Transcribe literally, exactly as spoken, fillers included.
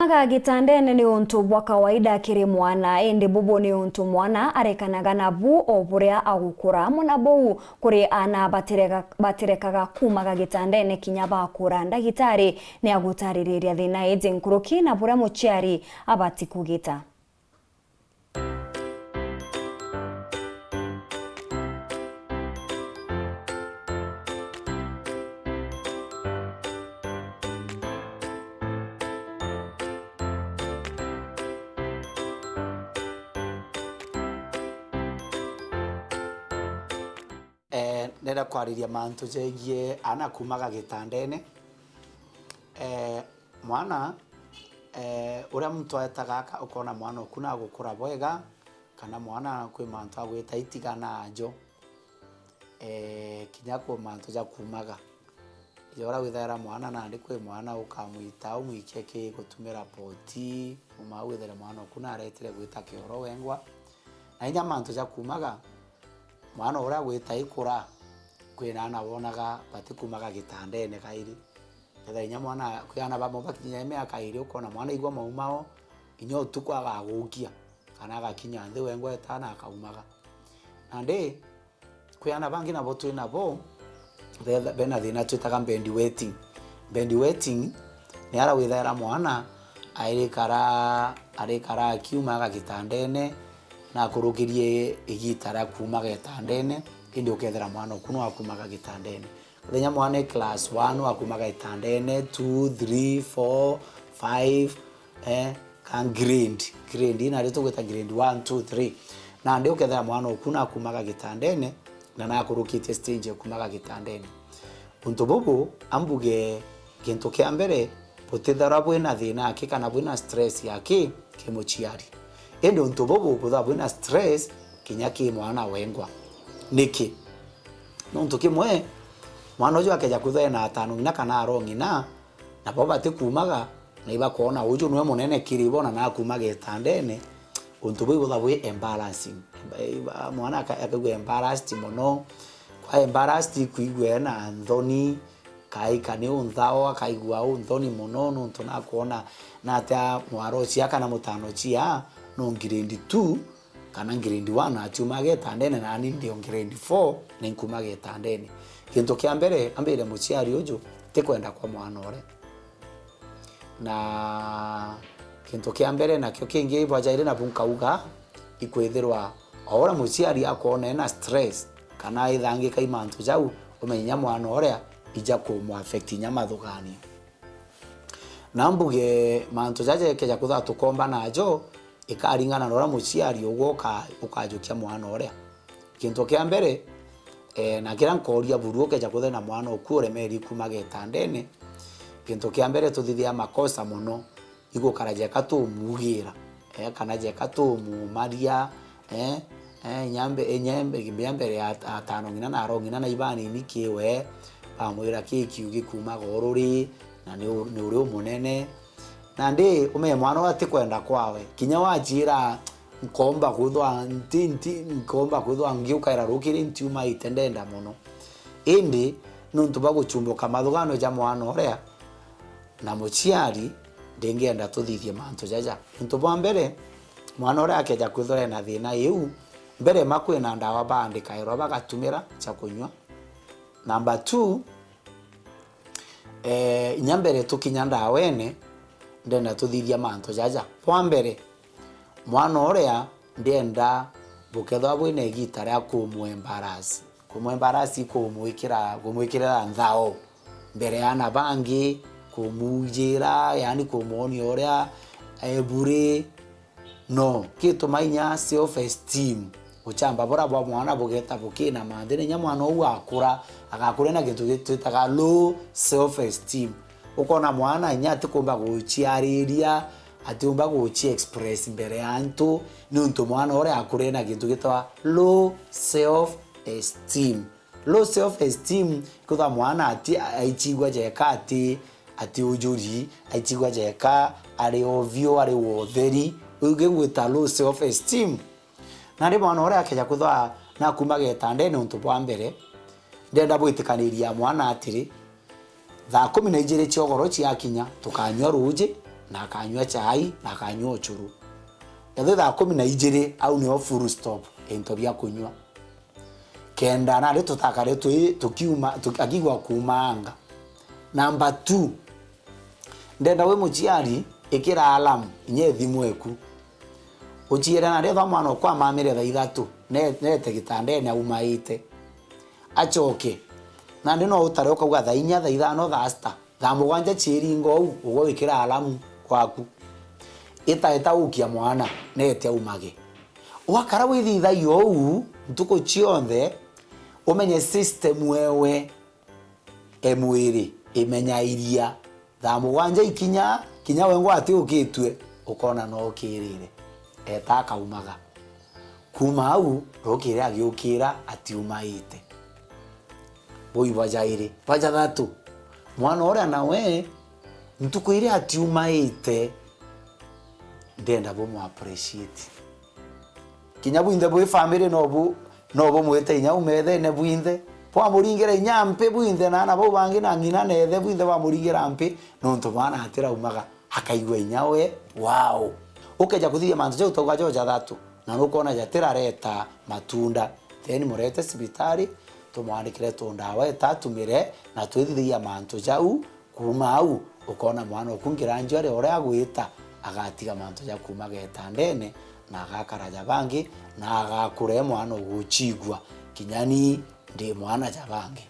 Aga gitandene ni untu bwa kawaida kiri mwana, indi bubu ni untu mwana arekanaga nabu o buria agukura. Mwana buu kuri aana batirega-, batirekaga kuumaga gitandene kinya bakura. Ndagitari ni agutaririria thina iji nkuruki na buria muciari abati kugita. Eh, ndenda kwariria mantu jegie aana kuumaga gitandene. Eh, mwana, eh, uria muntu aetaga aka-, ukona mwana oku nagukura bwega, kana mwana kwi mantu agwita itiga najo. Eh, kinya kwi mantu ja kuumaga. Ijo uria withaira mwana nandi kwi mwana ukamwita umwikie ki gutumira poti, uma withaire mwana oku naretire gwita kioro wengwa. Na inya mantu ja kuumaga, mwana uria gwita ikura, kwina aana wonaga batikuumaga gitandene kairi. Ketha inya mwana, kwi aana bamwe bakinya miaka iri, ukona mwana aigua maumao, inya utuku agagukia, kana agakinya nthi wengwa etana akaumaga. Nandi, kwi aana bangi nabo twi nabo, betha-, bena thina twitaga bedwetting. Bedwetting ni ara withaira mwana arikara, arikara akiumaga gitandene, na akurukirie igita ria kuumaga gitandene, indi ukethira mwana oku no akuumaga gitandene. Kethira mwana e class one, akuumaga gitandene, two, three, four, five, eh, ka grade, grade ii nario tugwita grade one, two, three. Nandi ukethira mwana oku nakuumaga gitandene, na nakurukitie stage ya kuumaga gitandene. Untu bubu, ambuge, gintu kia mbere, butithirwa bwina thina aki kana bwina stress aki ki muciari. Indi untu bubu buthirwa bwina stress kinya ki mwana wengwa. Niki? Nontu kimwe, mwana uju akeja kwithirwa ena atano ng'ina kana aro ng'ina, nabo batikuumaga, na ibakwona uju niwe munene kiri bo na nakuumaga gitandene, untu buu buthirwa bwi embarrassing. Emba-, iba-, mwana aka-, akaigua embarrassed mono. Kwa embarrassed, ikwigua ena nthoni, kaika ni unthao, akaigua unthoni mono, nontu nakwona natia mwaro cia kana mutano cia no grade two, kana grade one atiumaga gitandene, nani ndi o grade four na inkuumaga gitandene. Gintu kia mbere, ambire muciari uju ti kwenda kwa mwana uria. Na gintu kia mbere, nakio kingi bwa jairi nabu nkauga, ikwithirwa o uria muciari akwona ena stress, kana aithangika i mantu jau, umenye inya mwana uria ija kumu affect inya mathugania. Na mbuge mantu jaja jakeja kwithirwa tukomba najo, ikaringana na uria muciari ugwe uka-, ukajukia mwana uria. Gintu kia mbere, eh, na kiria nkooria buru ukeja kwithirwa na mwana oku uremeri kuuma gitandene, gintu kia mbere tuthithia makosa mono, igukara jeka tumuugira, eh, kana jeka tumuumaria, eh, eh, inya mbe-, inya mbe-, mbia mbere ya at-, atano ng'ina na aro ng'ina na ibanini kiwe, bamwira ki kiu gikuumaga ururi, na ni u-, ni uri umunene. Nandi umenye mwana uria ti kwenda kwawe, kinya wajira, "Nkomba kwithwa nti, nti, nkomba kwithwa ngiukaira rukiri ntiuma ite ndenda mono." Indi nontu bwa guchumbuka mathugano ja mwana uria, na muciari, ndingienda tuthithie mantu jaja. Untu bwa mbere, mwana uria akeja kwithirwa ena thina iu, mbere ma kwina ndawa baandikairwa bagatumira cia kunyua. Number two, eh, inya mbere tukinya ndawene, ndenda tuthithia mantu jaja. Bwa mbere, mwana uria ndienda bukethwa bwina igita ria kumuembarasi. Kumuembarasi, kumwikira, kumwikirira nthao mbere ya aana bangi, kumujira, yani kumwonia uria e buri. No, gituma inya self esteem, uchamba bura bwa mwana bugeta bukina manthi, na inya mwana uu akura, agakura na gintu gitwitaga low self esteem. Ukona mwana inya atikumba guchiariria, atiumba guchi express mbere ya antu, niuntu mwana uria akure na gintu gitwa low self esteem. Low self esteem, kwithwa mwana ati, aichigua jeka ati, ati ujuri, aichigua jeka ari ovyo, ari wa utheri. Uyu gigwita low self esteem. Nandi mwana uria akeja kwithwa nakuma getandene untu bwa mbere, ndenda bwitikaniria mwana atiri, thaa kumi na ijiri cia ugoro ciakinya, tukanyua ruuji, na akanyua chai, na akanyua uchuru. Ethwe thaa kumi na ijiri, au nio full stop, into bia kunyua. Kenda nandi tutakare twi, tukiuma, tuki-, akigua kuumanga. Number two, ndenda wi muciari, ikira alarm, inya ithimu eku. Uciere nandi ethwa mwana okwa amamire thaa ithatu, ne-, nete gitandene aumaite. Acoke. Nandi no utare ukauga thaa inya, thaa ithano, thaa sita, thaa mugwanja ciiringa uu, ugwe wikira alamu kwaku. Itaeta ukia mwana, nete aumage. Wakara withithagia uu, ntuku cionthe, umenye system ewe e mwiri imenyairia. Thaa mugwanja ikinya, kinya wengwa ati ukitue, ukona no ukirire. Eta akaumaga. Kuuma au, rukiri agiukira atiumaite. Buu bwa jairi. Bwa jathatu, mwana uria nawe, ntuku iria atiumaite, ndenda bumu appreciate. Kinya bwinthe bwi family no bu, no bumwite inya umethene bwinthe. Bwamuringira inya mpi bwinthe na ana bau bangi na ng'ina na ithe bwinthe bamuringira mpi, nontu mwana atiraumaga, akaigua inya we, wow. Ukeja kuthithia mantu jau tauga jo jathatu, na nukwona jatirareta matunda, then murete cibitari, tumwandikire tundawa eta atumire, na twithithagia mantu jau. Kuuma au, ukona mwana oku ngiranju aria uria agwita, agatiga mantu ja kuuma getandene, na agakara ja bangi, na agakura e mwana ugucigua, kinya ni ndi mwana ja bangi.